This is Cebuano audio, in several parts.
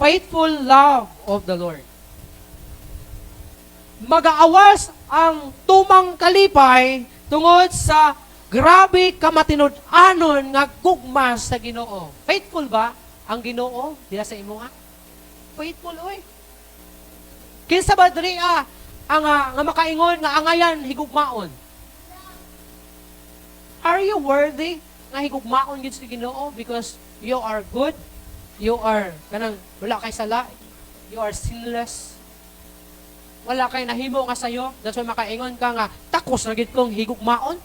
faithful love of the Lord. Magaawas ang tumang kalipay tungod sa grabe kamatinud-anon nga gugma sa Ginoo. Faithful ba ang Ginoo diha sa imuha? Faithful, oy. Kinsa ba diri ang nga makaingon nga angayan higugmaon? Are you worthy nga higugmaon gid sa Ginoo because you are good? You are kanang wala kay sala, you are sinless. Wala kay nahimo nga sayo. That's why makaingon ka nga takos na gid kong higugmaon.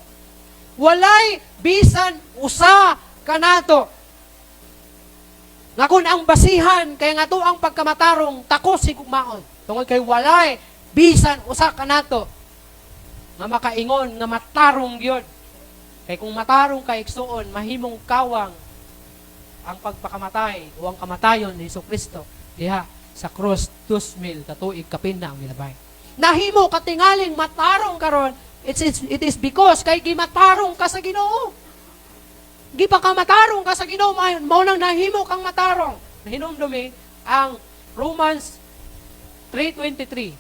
Walay bisan usa kanato nga kung ang basihan kay nga ang pagkamatarong, takos higugmaon. Tungod kay walay bisan usa kanato nga makaingon nga matarong gyud. Kay kung matarong ka, igsuon, mahimong kawang ang pagpakamatay o ang kamatayon ni Hesus Kristo diha sa cross 2,000 katuig kapin na ang milabay. Nahimo katingaling matarong karon, it is because kay gimatarong ka sa Ginoo. Gipakamatarong ka sa Ginoo, mao nang nahimo kang matarong. Nahinumdumi ang Romans 3:23.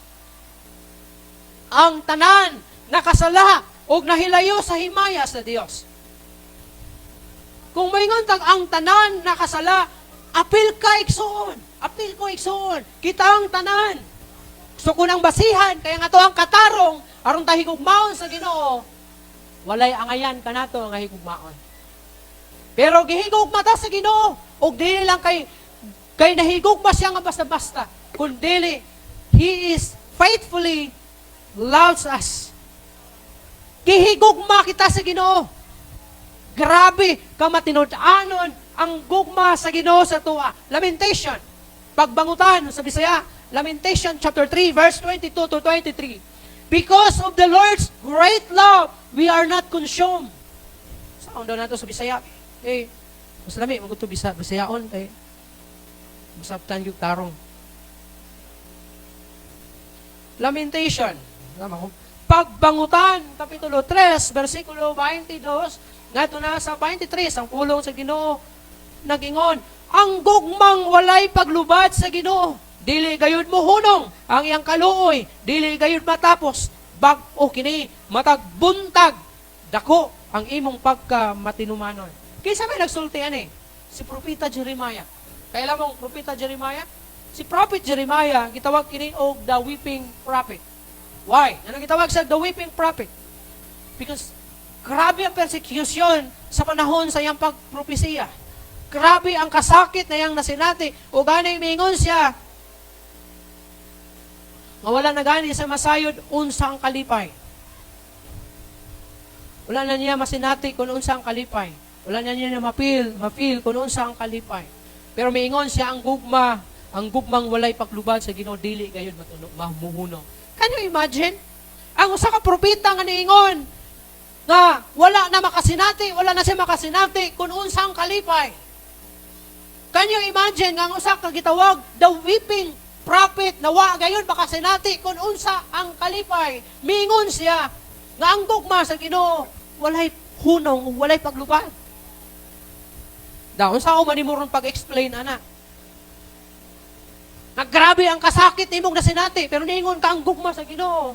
Ang tanan nakasala og nahilayo sa himaya sa Dios. Kung maingon tag ang tanan nakasala, apil ka, igsuon. Apil ko, igsuon. Kita ang tanan. So kung ang basihan, kaya nga to ang katarong, aron ta higugmaon sa Ginoo, walay angayan kanato nga higugmaon. Pero gihigugma ta sa Ginoo, ug dili lang kay nahigugma siya nga basta-basta, kundi He is faithfully loves us. Gihigugma kita sa Ginoo. Grabe kamatinud-anon ang gugma sa Ginoo sa atoa. Lamentation. Pagbangutan sa Bisaya. Lamentation chapter 3 verse 22 to 23. "Because of the Lord's great love, we are not consumed." Sound daw nato sa Bisaya. Eh, mas lami man to Bisayaon kay masabtan yung tarong. Lamentation. Tama ko. Pagbangutan, Kapitulo 3, versikulo 22, ngadto na sa 23, ang pulong sa Ginoo nagingon, "Ang gugmang walay paglubad sa Ginoo, dili gayud mo hunong. Ang iyang kaluoy, dili gayud matapos. Bag-o kini matag buntag, dako ang imong pagka matinumanon." Kinsa may nagsulti ani? Si Propeta Jeremiah. Kaila mong Propeta Jeremiah? Si Prophet Jeremiah, gitawag kini og the weeping prophet. Why? Ano gitawag sa the weeping prophet? Because grabe ang persecution sa panahon sa iyang pagpropesiya. Grabe ang kasakit na iyang nasinati. O gani mingon siya nga wala na gani sa masayod unsa ang kalipay. Wala na niya masinati kung unsa ang kalipay. Wala na niya ma-feel kung unsa ang kalipay. Pero miingon siya ang gugma, ang gugmang walay paglubad sa Ginoo dili gayud matunog mamuhuno. Can you imagine? Ang usa ka propeta nga niingon nga wala na makasinati, wala na siya makasinati kung unsa ang kalipay. Can you imagine nga ang usa ka gitawag the weeping prophet na wa gayon makasinati kung unsa ang kalipay? Mingon siya nga ang gugma sa Ginoo walay hunong ug walay paglubad. Daw unsa man nimo ron pag-explain ana? Nga grabe ang kasakit nimong nasinati, pero niingon ka ang gugma sa Ginoo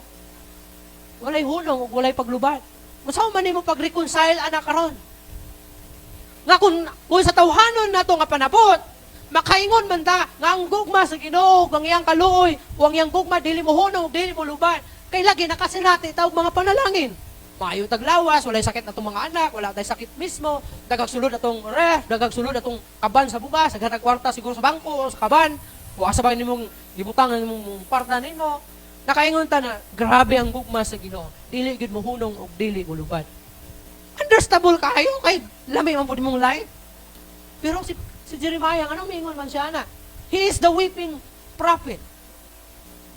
walay hunong ug walay paglubad. Unsa man nimo pag-reconcile ana karon? Nga kung sa tawhanon nato nga panabot, makaingon man ta nga ang gugma sa Ginoo, ang iyang kaluoy, o ang iyang gugma dili mo hunong, dili mo lubad. Kay lagi nakasinati ta og mga panalangin. Maayo taglawas, walay sakit atong mga anak, wala tay sakit mismo, daghag sulod atong ref, daghag sulod atong kaban sa bugas, daghag kwarta siguro sa bangko o sa kaban, o asa ba nimong gibutang ang imong kwarta nimo. Nakaingon ta na grabe ang gugma sa Ginoo, dili gyud mo hunong og dili mo lubad. Understandable kayo kay lami man pud imong life. Pero si Jeremiah, anong mingon man siya na? He is the weeping prophet.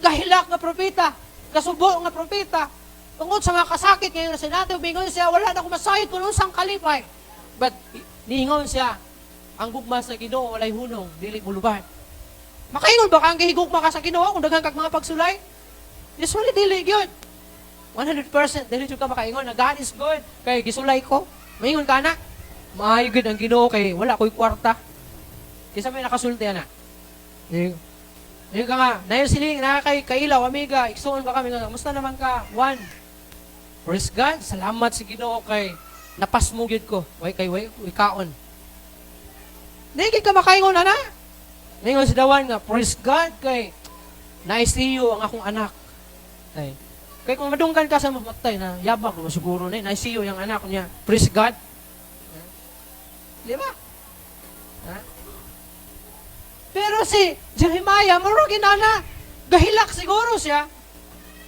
Gahilak nga propeta, gasubo nga propeta. Tungod sa mga kasakit ngayon na sinabi, mingon siya, "Wala na ako masayod kung unsang kalipay." But niingon siya, ang gugma sa Ginoo walay hunong, dili mulubad. Makaingon ba ka ang gihigugma ka sa Ginoo kung daghan kag mga pagsulay? Usually dili gyud. 100% dili jud ka makaingon na God is good kay gisulay ko. Maingon ka na. Maayo gyud ang Ginoo kay wala ko'y kwarta. Kinsa may nakasulti ana? Yung ka nga, nayo siling, na kay kailaw, amiga, igsuon ba kami nga, "Musta naman ka, Juan?" "Praise God, salamat sa Ginoo kay napasmo gyud ko, way kay way, way kaon." Di ka makaingon ana. Ningon si Dawan nga, "Praise God kay na-ICU ang akong anak." Ay. Kay kung madunggan ka sa mamatay na yabak mo siguro na na-ICU yung anak niya. Praise God. Di ba? Ha? Pero si Jeremiah, murag inana, gahilak siguro siya.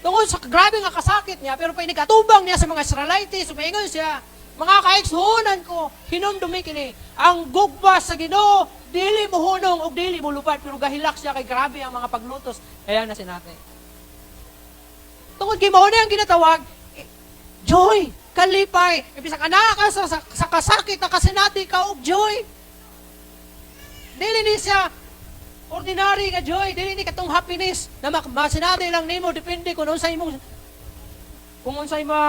Tungod sa grabe nga kasakit niya, pero pa atubang niya sa mga Israelites, sumingon siya, "Mga kaigsuonan ko, hinumdumi kini, ang gugma sa Ginoo, dili mo hunong og dili mo lupad," pero gahilak siya kay grabe ang mga paglutos. Kaya na sinate. Tungod kay mao na ang ginatawag, eh, joy, kalipay. Ibig sa anak ka sa kasakit na kasinati ka og joy. Dili ni siya ordinary nga joy, dili ni katong happiness na masinati lang nimo depende kung unsay imong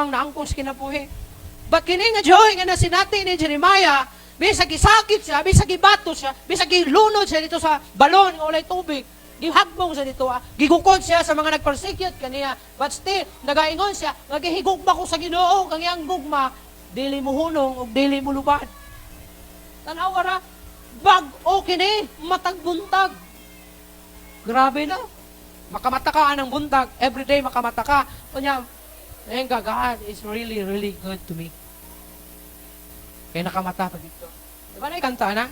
naangkon sa kinabuhi. But kini nga joy nga nasinati ni Jeremiah, bisag gisakit siya, bisag gibato siya, bisag gilunod siya dito sa balon nga walay tubig, gihagbong siya dito, gigukod siya sa mga nagpersecute kaniya, but still, nagaingon siya, "Nagihigugma ko sa Ginoo, kang iyang gugma, dili mo hunong ug dili mo lubad." Tanawa ra, bag-o kini, matag buntag. Grabe na. Makamata ka anang buntag, everyday makamata ka. Unya, ayun ka, "God is really, really good to me. Kaya nakamata pa dito." Di ba na kanta na?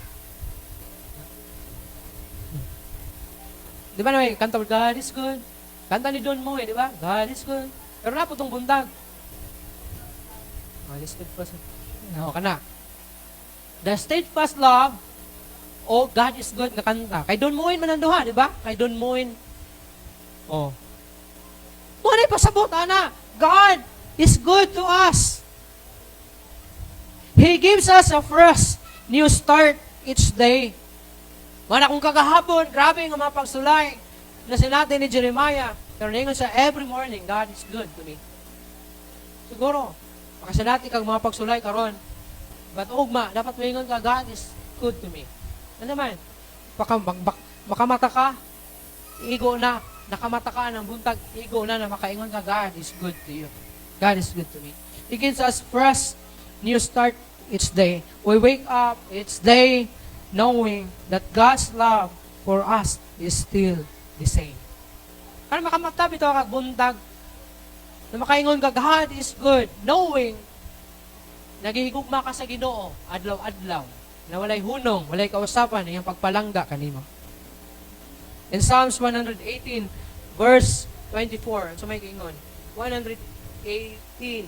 Di ba na may kanta, "God is good"? Kanta ni Don Moen eh, di ba? "God is good." Pero na tong buntag. God is good pa. No, kana. "The Steadfast Love" o "God is Good" nga kanta. Kay Don Moen man ang duha, di ba? Kay Don Moen. Oh. Mo na pasabot ana. God is good to us. He gives us a fresh new start each day. Mana kung kagahapon, grabe nga mga pagsulay na sinati ni Jeremiah. Pero ningon siya, every morning, "God is good to me." Siguro, makasinati kag mga pagsulay karon. But ugma, dapat moingon ka, "God is good to me." Ano naman? Baka, makamata ka, igo na, nakamata ka ng buntag, igo na na makaingon ka, "God is good to you. God is good to me." He gives us fresh new start each day. We wake up each day knowing that God's love for us is still the same. Kaya makamata bitaw kag buntag, na makaingon ka, "God is good," knowing nagihigugma ka sa Ginoo, adlaw-adlaw, na walay hunong, walay kausapan, iyang pagpalangga kanimo. In Psalms 118, verse 24, so may ingon, 118.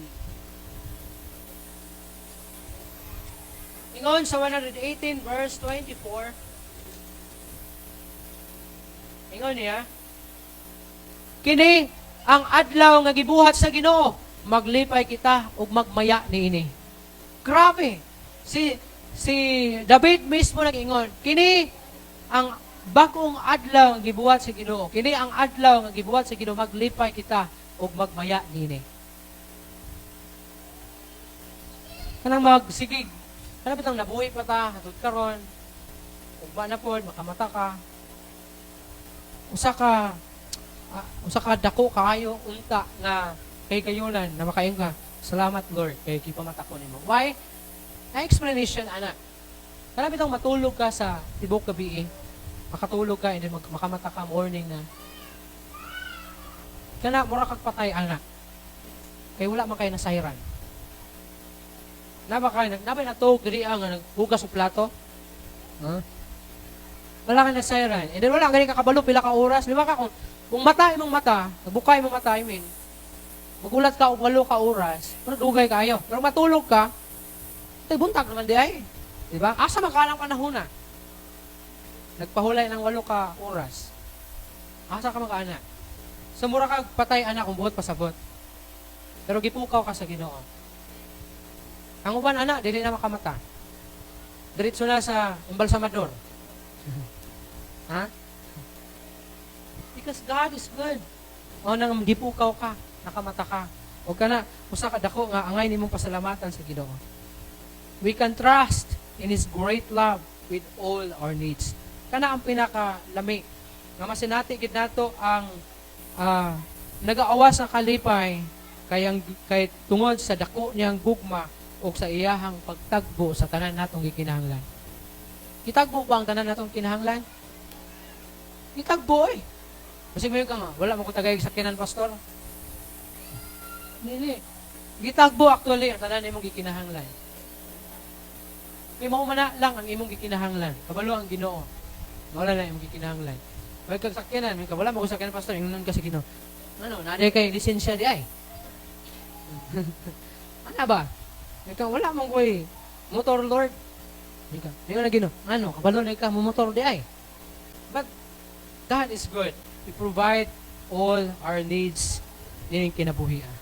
Ingon sa 118 verse 24, ingon niya, "Kini ang adlaw nga gibuhat sa Ginoo, maglipay kita ug magmaya niini." Grabe. Si David mismo nag-ingon, "Kini ang bag-ong adlaw nga gibuhat sa Ginoo. Kini ang adlaw nga gibuhat sa Ginoo, maglipay kita ug magmaya niini." Kanang magsigig kana bitang nabuhi pa ta hangtod karon, ugma na pod makamata ka. Usa ka dako kaayo unta nga kay kayunan na makaingon ka, "Salamat, Lord, kay gipamata ko nimo." Why? Na explanation ana. Kana bitang matulog ka sa tibok gabi, eh. Makatulog ka and then makamata ka morning na. Kana mura kag patay ana. Kay wala man kay nasayran. Naba kay naba natug diri ang nga naghugas og plato? Huh? Wala ka nasayran. And then wala gani ka kabalo pila ka oras. Di ba ka kung mata imong mata, nagbuka imong mata, I mean, magulat ka og 8 ka oras, pero dugay kayo. Pero matulog ka, tay buntag naman di ay. Di ba? Asa man ka lang panahon na? Nagpahulay ng 8 ka oras. Asa ka man ka ana? So mura kag patay ana kung buot pasabot. Pero gipukaw ka sa Ginoo. Ang uban ana dili na makamata. Diretso na sa embalsamador. Ha? Because God is good. O nang gipukaw ka, nakamata ka. Huwag ka na, usa ka dako nga angay nimong pasalamatan sa Ginoo. We can trust in His great love with all our needs. Kana ang pinakalami. Nga masinati gid nato ang nagaawas sa kalipay kay ang kay tungod sa dako niyang gugma o sa iyahang pagtagbo sa tanan natong gikinahanglan. Gitagbo ba ang tanan natong kinahanglan? Gitagbo eh. Basig mo ka nga, "Wala mo ko tagay sakyanan, pastor." Dili. Gitagbo actually ang tanan imong gikinahanglan. Kay mao man na lang ang imong gikinahanglan. Kabalo ang Ginoo. Wala na imong gikinahanglan. May kag sakyanan, may ka, "Wala mo ko sakyanan, pastor," ingnon ka sa Ginoo. Ano, naa kay lisensya di ay. Ano ba? Ikaw, "Wala man ko'y motor, Lord." Ikaw, ingon na Ginoo. Ano, kabalo na ka mo motor di ay. But God is good. He provide all our needs nining kinabuhian.